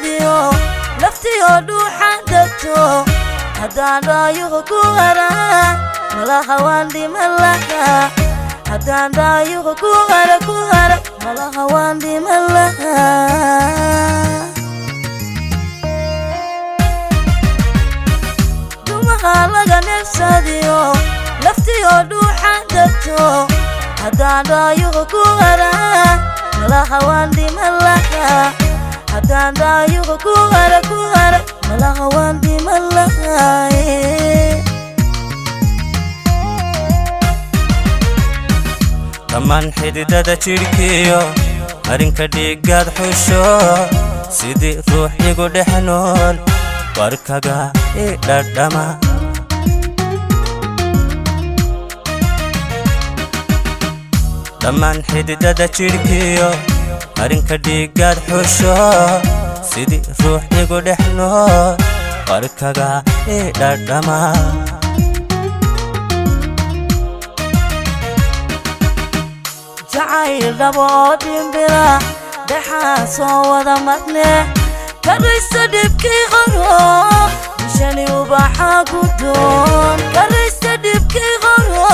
neefsadiyo laftiyo dhuuxa degto haddaan dhaayuhu ku arag malaha waan dhiman lahaa haddaan dhaayuhu ku arag ku arag malaha waan dhiman lahaa dumaha laga neefsadiyo laftiyo dhuuxa degto haddaan dhaayuhu ku arag malaha waan dhiman lahaa haddaan dhaayuhu ku arag ku arag malaha waan dhiman lahaa Dhammaan xididada jidhkiyo marinka dhiiggaad xusho sidii ruux igu dhex nool warkaga i dhadhama Dhammaan xididada jidhkiyo marinka dhiiggaad xusho sidii ruux igu dhex nool warkaga i dhadhama Jacayl dhabo oo dhimbila dhexaa soo wada madne karaysta dhibkii qoro bishani ubaxa guddoon karaysta dhibkii qoro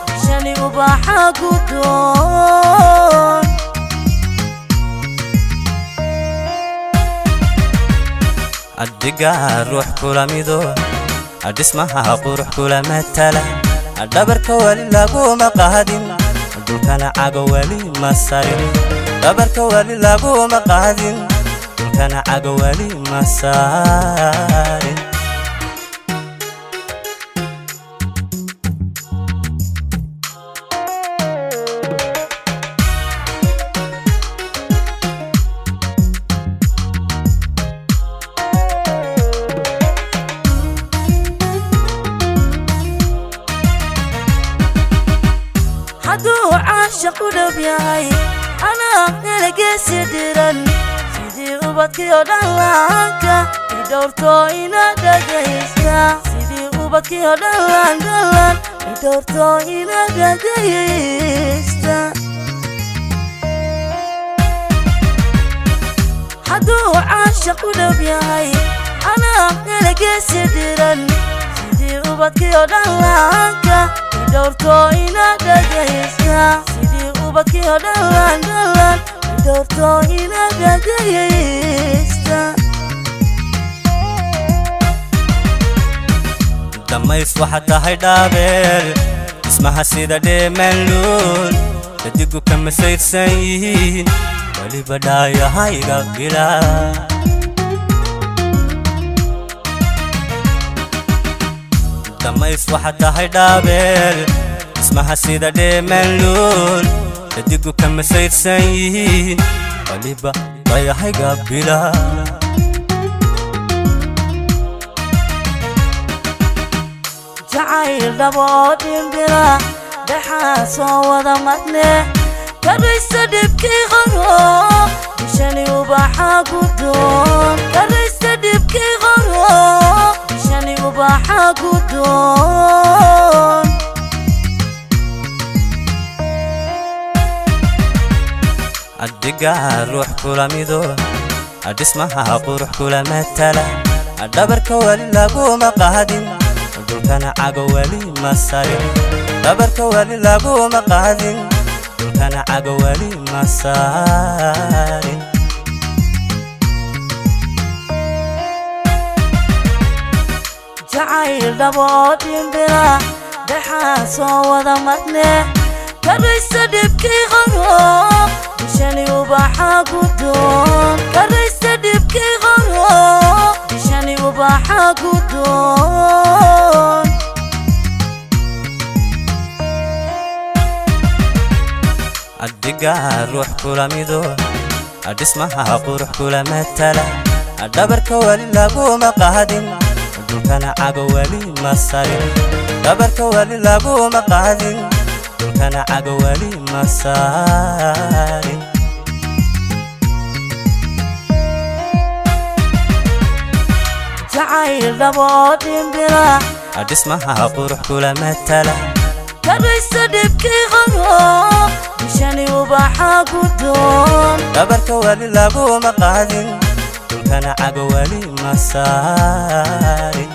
bishani ubaxa guddoon Adiga ruux kula mido dhismaha qurux kula matala dhabarka wali laguma qaadin dhulkana cago wali ma sarin dhabarka wali laguma qaadin dhulkana cago wali ma sarin Hadduu caashaq u dhow yahay anaa nalageesi diran sidii ubadkii oo dhan laanka i dhowrto ina dhagaysta sidii ubadkii oo dhan laan dhalan i dhowrto ina dhagaysta Hadduu caashaq u dhow yahay anaa nalageesi diran sidii ubadkii oo dhan laanka i dhowrto ina dhagaysta sidii ubadkii oo dhan laan dhalan i dhowrto ina dhagaysta Dhammays waxaad tahay dhaabeel dhismaha sida dheemanluul dadigu kama sayrsan yihiin weliba dhaayahayga bilaa Dhammays waxaad tahay dhaabeel dhismaha sida dheemanluul dadigu kama sayrsan yihiin weliba dhaayahayga bilaa Jacayl dhabo oo dhimbila dhexaa soo wada madne karaysta dhibkii qoro bishani ubaxa guddoon karaysta dhibkii qoro bishani ubaxa guddoon Adiga ruux kula mido dhismaha qurux kula matala dhabarka wali laguma qaadin dhulkana cago wali ma sarin dhabarka wali laguma qaadin dhulkana cago wali ma sarin Jacayl dhabo oo dhimbila dhexaa soo wada madne karaysta dhibkii qoro bishani ubaxa guddoon karaysta dhibkii qoro bishani ubaxa guddoon Adiga ruux kula mido dhismaha qurux kula matala dhabarka wali laguma qaadin dhulkana cago wali ma sarin dhabarka wali laguma qaadin dhulkana cago wali ma sarin Jacayl dhabo oo dhimbila Dhismaha qurux kula matala karaysta dhibkii qoro bishani ubaxa guddoon Dhabarka wali laguma qaadin. Dhulkana cago weli ma saarin.